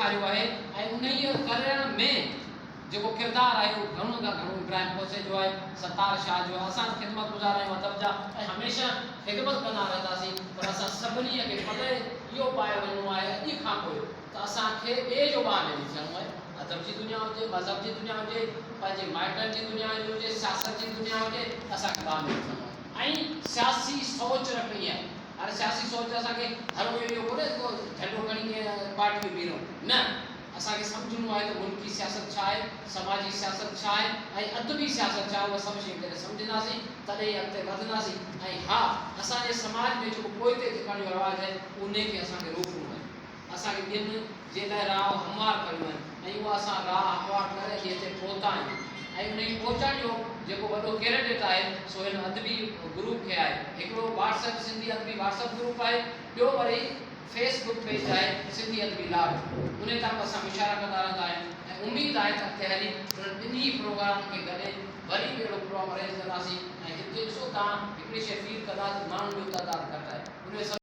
ڏيکاريو آهي ۽ انهيء ڪرڻ ۾ جيڪو ڪردار آهي اهو گهڻو کان گهڻو ابراهيم کوسي جو آهي، ستار شاهه جو آهي. اسان خدمت گذار آهيون ادب جا ۽ هميشه خدمت ڪندا رهنداسين پر اسان سڀني کي پلئه اهو پائي وڃڻو آهي اڄ کان پوء ته اسان کي ٻئي جو ٻانهن ٻيلي ٿيڻو آهي. ادب جي دنيا هجي، مذهب جي دنيا هجي، پنهنجي مائٽن جي دنيا هجي، سياست جي دنيا هجي، اسان کي ٻانهن ٻيلي ٿيڻو آهي ۽ سياسي سوچ رکڻي آهي. هاڻي سياسي سوچ اسان کي هر اهو ڪونهي ته ڪو جهنڊو کڻي ڪنهن پارٽي ۾ بيهي رهون نه. اسان کي سمجهڻو آهي ته ملڪي سياست ڇا آهي، سماجي سياست ڇا آهي ۽ ادبي سياست ڇا آهي، اهي سڀ شيون جڏهن سمجهنداسين تڏهن ئي اڳتي وڌنداسين ۽ ها اسان جي سماج ۾ جيڪو پوئتي ڌڪڻ جو رواج آهي انهي کي اسان کي روڪڻو آهي. اسان کي ٻين جي لاء راهه هموار ڪرڻيون آهن ۽ اها اسان راهه هموار ڪري اڄ هتي پهتا آهيون ۽ انهي پهچڻ جو جيڪو وڏو ڪريڊٽ آهي سو هن ادبي گروپ کي آهي. هڪڙو واٽس ايپ سنڌي ادبي واٽس ايپ گروپ آهي ٻيو وري فيس بڪ پيج آهي سنڌي ادبي لاڙ انهي تان به اسان مشاعرا ڪندا رهندا آهيون ۽ اميد آهي ته اڳتي هلي انهن ٻنهي پروگرامن کي گڏي وري به اهڙو پروگرام ارينج ڪنداسين ۽ هتي ڏسو توهان هڪڙي شيء فيل ڪندا ته ماڻهن جو تعداد گهٽ آهي انهي.